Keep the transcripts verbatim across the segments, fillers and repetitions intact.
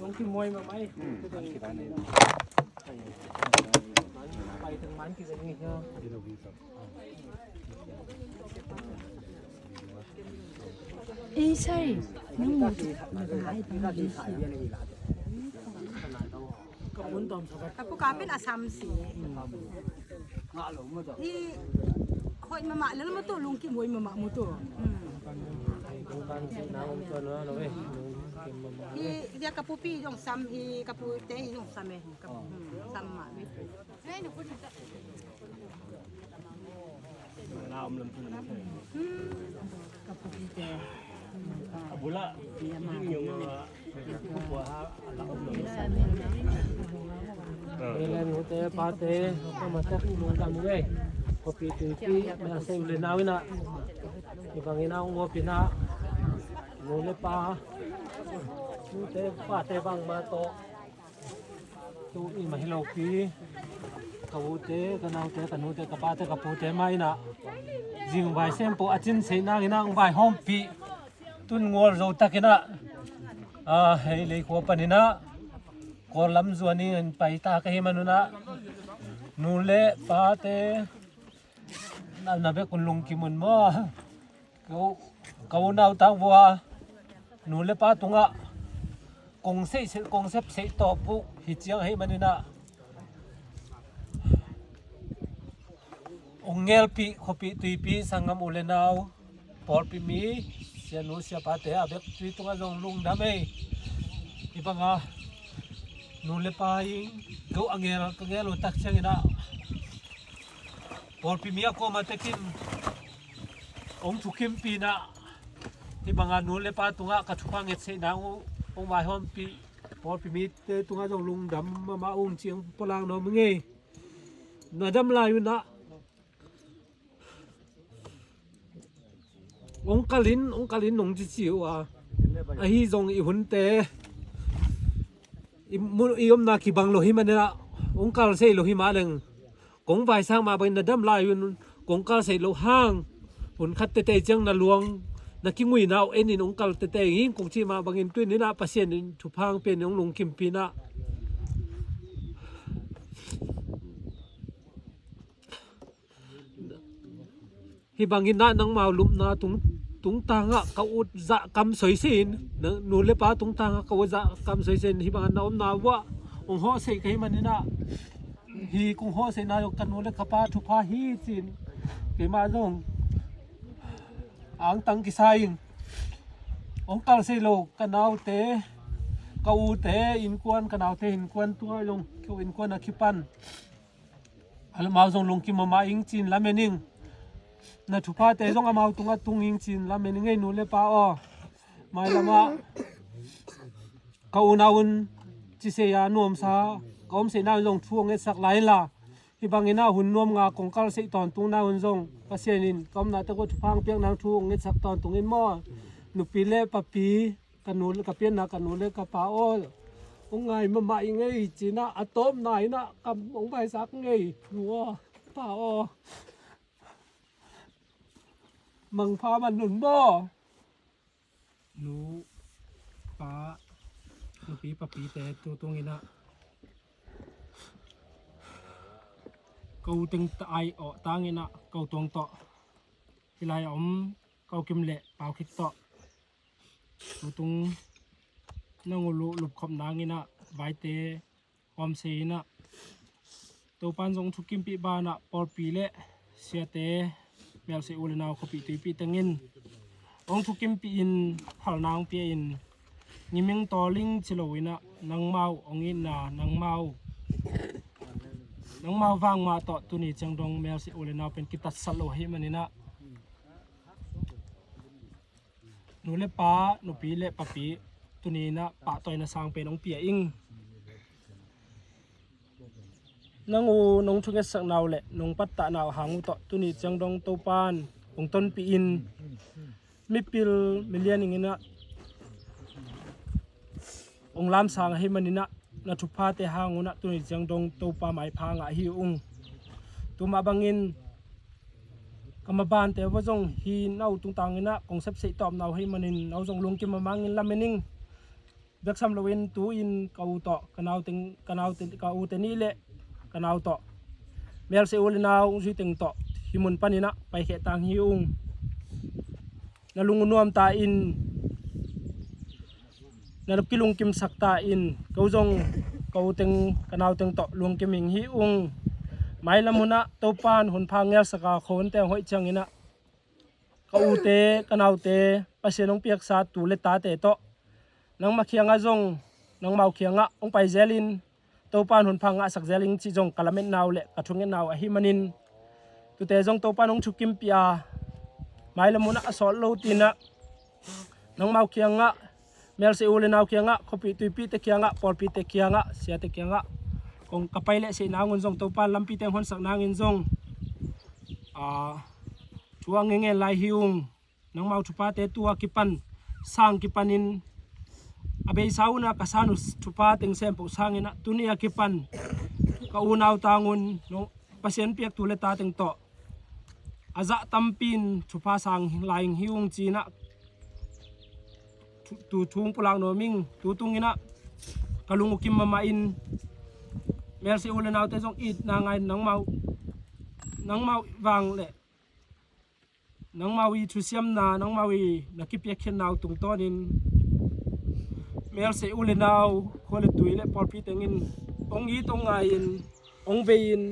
Ei, sai, nang mu tu, na ai tu, na ai tu. Ka pu ka pen a sam si. Hi, hoih mahmah lel maw tu, lungkim hoih mahmah maw tu. Hi, dia ka pupi zong sam hi, ka pute hi zong sam e. Ka pu, sam mah. Ka pupite. Bula. Len nute pate ka masak lungdam ngei. Kopi tuipi na sei ule nau ina. Ibang ina ngopina. Nule pa. Nute pate bang mato. Tu i mah hi lopi, ka ute, ka naute, ka nute, ka pate, ka pute mah ina. Zing vai sem po a cin sei nang ina, ang vai hawmpi. Tun ngol zo tak ina. A, hei lei khua pan ina. Kawllam zuan in pai ta ka hi manuna. Nu le pate. Na, na bek un lungkim un maw. Ka u, ka unau tang vua, nu le pa tungah kong seih, kong sep seih tawp uh hi ciang hei maninah, ong ngelpih khuapih tuipih sanggam u le nau, pawlpi mi, sianu siapate a bek tui tungah zong lungdam ei. Hi banga nu le pa in ka uh a ngel, ka ngel uh tak cianginah pawlpi mi a kuama tekin ong thukimpih inah, hi banga nu le pa tungah ka thupha ngetseih nang uh ong vaihawmpih, pawlpi mite tungah zong lungdam mahmah ung cih ong pulak nuam ing ei. Na dam lai unah ong kalin, ong kalin nong cici uh a, ahi zong i hunte i mu, i omna kibang lo hi maninah ong kal sei lo hi mah leng, kong vaisak mah bangin na dam lai un kong kal seih loh hang, hun khat tete ciang na luang na kinguina uh enin ong kal tete in kong cih mah bangin tuin inah Pasian in thupha ong pia in ong lungkimpih inah. Hi bangin ah nangmau lupna tung, tungtangah ka ut zah kam soisin, nu le pa tungtangah ka ut zah kam soisin, hi bangin na omna uah ong hawhseih ka hi maninah, hi kong hawhseihna zong ka nu le ka pa thupha hi cin keimah zong angtang kisa in ong kal sei lo ka naute, ka ute innkuan, ka naute innkuan tungah zong, ka innkuan a kipan amau zong lungkim mahmah ing cin lamen ing. Na thuphate zong amau tungah tung ing cin lamen ing ei nu le pa aw. Mailamah ka unau un cisei a nuamsa ka omseihna un zong thu ong etsak lai inla, hi bangin ah hun nuam nga kong kal seih tawntungna un zong Pasian in ka omna tawh thupha ong piak nang thu ong etsak tawntung in maw. Nupi le papi, ka nu le ka pianna ka nu le ka pa aw, ong ngai mahmah ing ei cinah a tawpna inah kam ong vaisak ing ei. Nu aw, pa aw, mangpha man nun maw. Nu, pa, nupi papite tu tunginah ko teng ta ai awh tanginah ko tuang tawh hilai a om ko kim le pau khik tawh tutung nang ulu lupkhop nanginah vaite hawmsei inah Topan zong thukimpih banah pawlpi le siate, melsi u le nau khuapih tuipih tengin ong thukimpih in phalna ong pia in ngiming tawling ci lo inah nangmau ong itna, nangmau, nangmau vangmah tawh tuni ciang dong melsi u le nau pen kitatsat lo hi maninah nu le pa, nupi le papi tuni inah pahtawina sang pen ong pia ing. Nang u nong thungetsakna uh le nong pattahna uh hang uh tawh tuni ciang dong Topan ong tonpih in mipil milian inginah ong lamsang ahi maninah na thuphate hang unah tuni ciang dong Topa maipha ngah hi ung. Tumah bangin ka mabante va zong hi nau tungtang inah kong sepseih tawp nau hei manin nau zong lungkim a mangin lamen ing. Bek sam loin tu-in ka u tawh, ka nau teng, ka nau teng, ka u te nih le ka nau tawh, melse u le nau hong zui teng tawh hih mun panin ah paikhia tang hi ung. Na lung uh nuam ta in, na kilungkimsak ta in, ko zong ka u teng, ka nau teng tawh lungkim ing hi ung. Mailam hun ah Topan hun pha ngelsak a, khuahun teng hoih ciangin ah ka ute, ka naute, Pasian hong piaksa tu le tate tawh nangmah kiangah zong, nangmau kiangah hong pai zelin, Topan hun pha ngahsak zel ing cih zong ka lametna uh le ka thungetna uh ahih manin, tute zong Topan hong thukimpih a, mailam hun ah a sawt lo tinah nangmau kiangah, melse u le nau kiangah, khuapih tuipihte kiangah, pawlpite kiangah, siate kiangah kong ka pai leh seh nangun zong, Topan lampi teng honsak nangin zong, aa, thu a ngengen lai hi ung. Nangmau thuphate tu a kipan, sang kipanin, a beisa un a ka san uh thupha teng sempoh sangin ah, tuni a kipan ka unau tangun Pasian piak tu le ta teng tawh a zah tampi in thupha sang lai hi ung ci-in ah, tu thu hong pulak nuam ing. Tu tungin ah ka lung uh kim mahmah in, melse u le naute zong itna ngai in, nangmau, nangmau vang le nangmau i thusiamna, nangmau i na kipiakkhiatna uh tungtawnin melse u le nau, khua le tui le pawlpi tengin hong it, hong ngai in, hong vei in,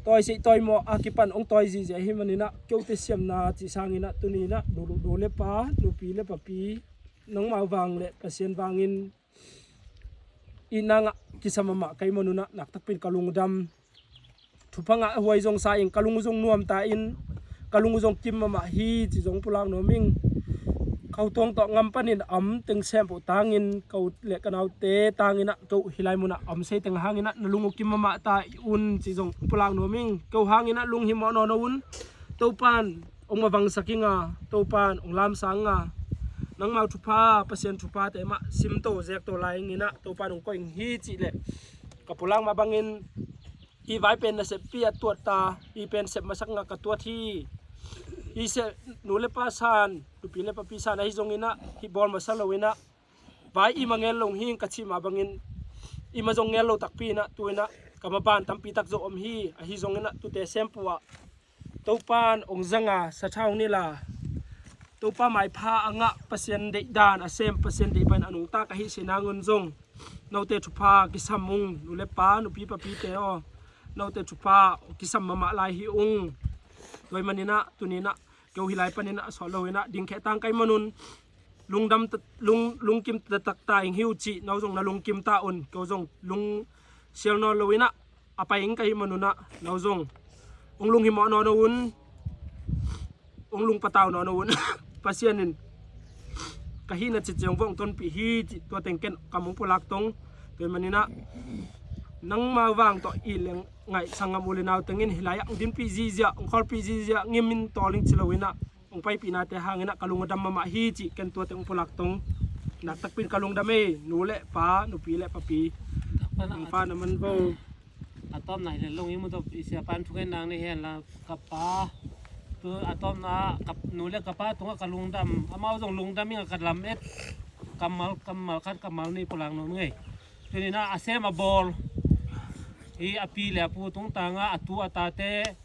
tawisei tawimawh a kipan hong tawi zihziah ahih manin ah, kote siamna cih sangin ah, tuni in ah nu, nu le pa, nupi le papi, nangmau vang le Pasian vangin itna ngah kisam mahmah ka hih manun ah, naktakpi in ka lungdam. Thupha ngah huai zong sa ing, ka lung uh zong nuam ta in, ka lung uh zong kim mahmah hi ci zong pulak nuam ing. Ka u tawng tawh ngam panin a om teng sempoh tangin, ka u le ka naute tangin ah, ka u hih lai mun ah a om sei teng hangin ah na lung uh kim mahmah ta un ci zong pulak nuam ing. Ka u hangin ah lunghimawh nawn lo un. Topan hong mavangsak ing a, Topan hong lamsang ing a, nangmau thupha, Pasian thuphate mah simto zekto lai ing in ah, Topan hong koih ing hi cih leh ka pulak mah bangin, hih vai pen naseppi a tuat ta, hih pen sep masak ngah ka tuat hi. Hih sep nu le pa san, nupi le papi san ahi zongin ah, hih bawl masa lo in ah, vai i mah ngel lo hi ing ka cih mah bangin, i mah zong ngel lo takpi in ah, tu in ah ka maban tampi tak zo om hi. Ahi zongin ah, tute sempoh ah Topan hong zang a, sathau hong nilh a, Topa maipha a ngah, Pasian deih dan a sem, Pasian deih bangin a nungta ka hih seh nangun zong, note thupha kisam ung, nu le pa, nupi papite aw. Note thupha kisam mahmah lai hi ung. Tua ahih manin ah, tuni in ah, keu hih lai panin ah a sawt lo in ah dingkhia tang ka hih manun, lungdam ta, lung, lungkim taktak ta ing hi uh cih, no zong na lungkim ta un, keu zong lungsial nawn lo in ah a pai ing ka hih manun ah, no zong hong lunghimawh nawn lo un, hong lungpatau nawn lo un. Pasian in ka hihna citciang vawng tonpih hi cih, tua teng ken kam hong pulak tong. Tua ahih manin ah, nangmau vang tawh i leng ngaih sanggam u le nau tengin hih lai ah hong dinpih zihziah, hong khawlpih zihziah, ngim in tawl ing ci lo in ah, hong paipihnate hangin ah ka lung a dam mahmah hi cih ken tua teng hong pulak tong. Naktakpi in ka lungdam ei, nu le pa, nupi le papi. Nang pa na man vo. A tawpna hi le lung i mu tawp i siapa in thungen nang ni hen la, ka pa. Tu a tawpna, ka nu le ka pa tungah ka lungdam, amau zong lungdam ing a, ka lam et. Kammal, kammal khat, kammal nih pulak nuam ing ei. Tuni in ah a sem a bawl hi, a pi le a pu tungtangah a tu a tate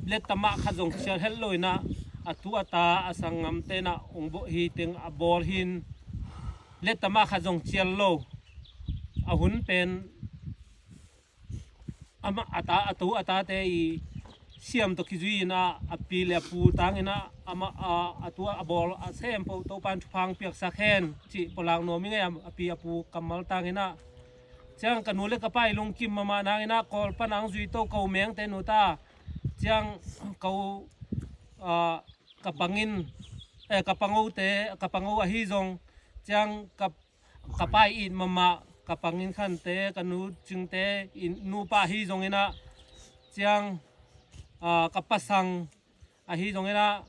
letta mah khat zong cial het lo in ah, a tu a ta, a sanggamte in ah hong bawh hi teng a bawl hi in, letta mah khat zong cial lo. A hun pen amah a ta, a tu a tate i siam tawh kizui in ah, a pi le a pu tangin ah, amah a, a tu a bawl a sempoh Topan thupha hong piaksak hen cih pulak nuam ing ei, a pi a pu kammal tangin ah. Ciang ka nu le ka pa i lungkim mahmah nangin ah, Kawl pan a hong zuito ka u Mengte nu ta, ciang ka u, ah, ka pangin, eh, ka pangote, ka pango ahi zong, ciang ka, ka pa i it mahmah ka pangin khante, ka nu Cingte i nupa ahi zongin ah, ciang, ah, ka pasang ahi zongin ah,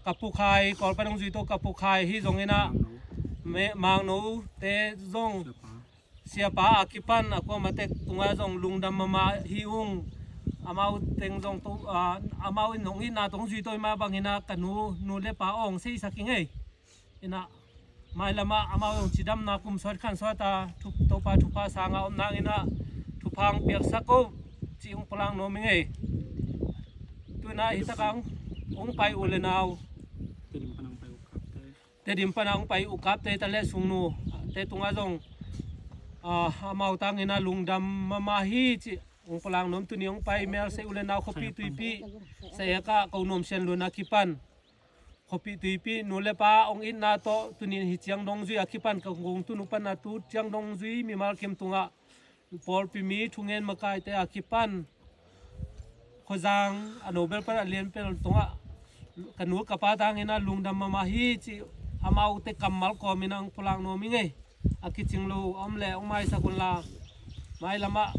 ka Pu Khai, Kawl pan hong zuito ka Pu Khai ahi zongin ah, me, Mangno te zong, siapa a kipan a kuamah tek tungah zong lungdam mahmah hi ung. Amau teng zong to, ah, amau in hong itna tawh hong zuito i mah bangin ah, ka nu, nu le pa aw hong seisak ing ei. Inah, mailamah amau zong cidamna kum sawt khan sawta thu, Topa thupha sanga om nanginah thupha hong piaksak o, ci hong pulak nuam i ngei. Tuinah hitakah hong pai u le nau, Tedim pana hong pai ukapte, Tedim pana hong pai ukapte, ta le sungnu te tungah zong, ah, amau tanginah lungdam mahmah hi, ci hong pulak nuam. Tuni hong pai mel se u le nau khuapi tuipi sa ekah ko nuam sian luna kipan khuapi tuipi nu le pa hong itna tawh tunin hi ciang dongzui a kipan ka kong tunu pana tu ciang dongzui mimal kim tungah pawlpi mi thungen makaite a kipan khuazang a nobel pan a lianpel tungah ka nu ka pa tanginah lungdam mahmah hi, ci amaute kammal kawminah hong pulak nuam i ngei. A kicing lo om le hong maisak unla, mailamah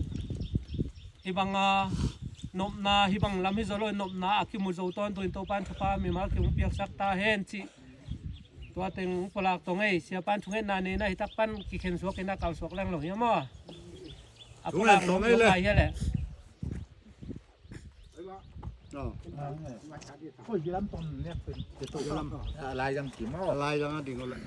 hibanga nopna, hibang lam hi zo lo nopna a kimu zo tawntung in Topan thupha mimal kim hong piaksak ta hen, ci tua teng hong pulak tong ei. Siapan thungetna neina hitak pan kikhen suak inah kalsuak leng lo hiam aw? A pulak nong lai hia leh. Lai dang a ding uh leh.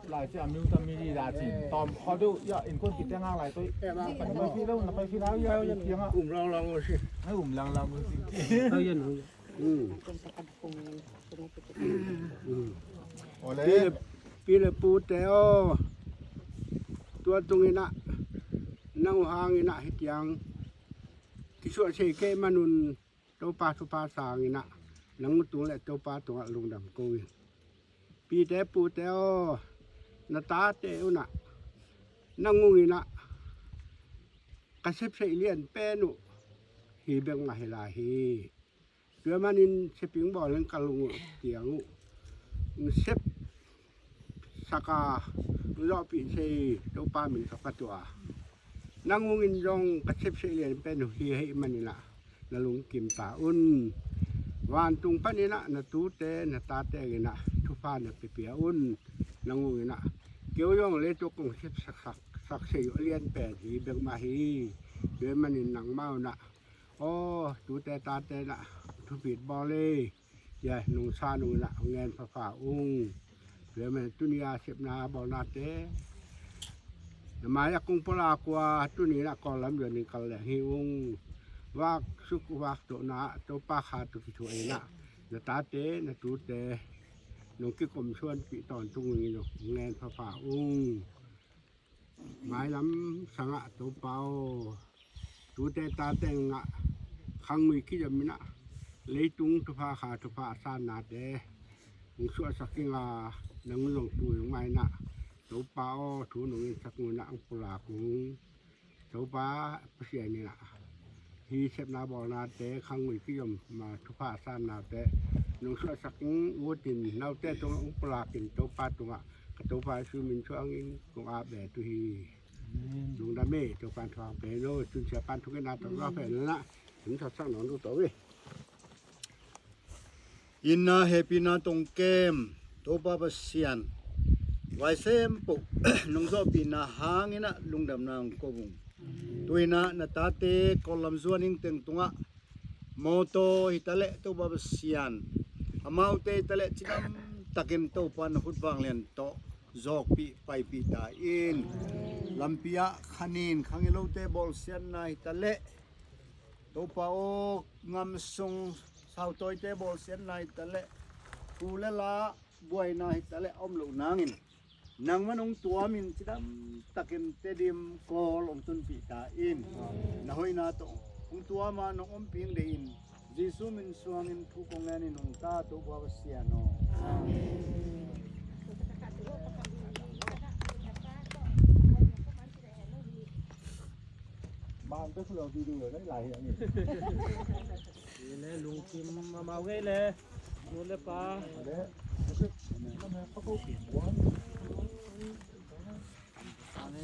Lai ci a miu tam mi di da cin tawm kho deuh ya in kuan kite ngak lai toi. Na pai fi lo, na pai fi lo ya ya tiang a. Um lang lang si. Ai um lang lang si. Ai ya no. Ole. Pi le pu te aw. Tua tunginah nang uh hanginah hitiang kisuah sei kei manun Topa thupha sanginah nang uh tung le Topa tungah lungdam ko in. Pite pute aw, na tate unah nang unginah ka sepseih lian pen uh hi bek mah hi lai hi. Tua manin seping bawlin ka lung uh tiang uh sep saka zawhpih sei Topa min ka patuah a. Nang ungin zong ka sepseih lian pen uh hi ahih maninah na lungkim ta un. Vantung paninah na tute na tate inah thupha na pepia un. Nang unginah keu zong leitung kong sepsak sak sei uh a lian pen hi bek mah hi. Tua manin nangmah unah aw tute tate nah thupit bawl ei. Cia nungsa nunginah ngen phapha ung. Tua manin tuni a sepna bawlnate na mai-ah kong pulak uh a tuninah Kawllam zuanin kal leng hi ung. Vak suk vak tohna Topa kha tawh kithuah inah na tate na tute nong kikom suanpih tawntung ungin ngen phapha ung. Mailam sangah Topa aw, tute tate ngah khangmui kizaminah leitung thupha kha thupha a sannate hong suahsak inga nang zong tu zong mainah Topa aw thu nong insak unah hong pulak ung. Topa Pasian inah hi sepna bawlnate khangmui kizom ma thupha sannate nong suahsak utin naute tungah hong pulakin Topa tungah ka Topa Jesu min suangin kong ap ve tu hi. Lungdam e. Topa in thuak pe lo. Tun sia pan thuk inah tawh lua pe lo nah hong thawhsak nong duh tawh hi. Inna hehpihna tongkem Topa Pasian, vaisem poh nong zawhpihna hanginah lungdamna hong ko ung. Tuinah na tate Kawllam zuan ing teng tungah mawtaw hitaleh Topa Pasian, amaute hitaleh cidam takin Topa na khut vanglian tawh zawkpih paipih ta in. Lampi ah khanin khangilote bawlsiatna hitaleh Topa aw, ngam sung sautawite bawlsiatna hitaleh thu le la buaina hitaleh a om loh nangin nangman hong tuamin cidam takin Tedim Kawl hong tunpih ta in. Na hoihna tawh hong tuama nong ompih deihin Jesu min suangin thu kong ngenin hong ta Topa Pasian aw. Amen. Ban ka sulawpi ding lo lai hi ang. Hi le lungkim amau ngei le nu le pa. Ale. Ale.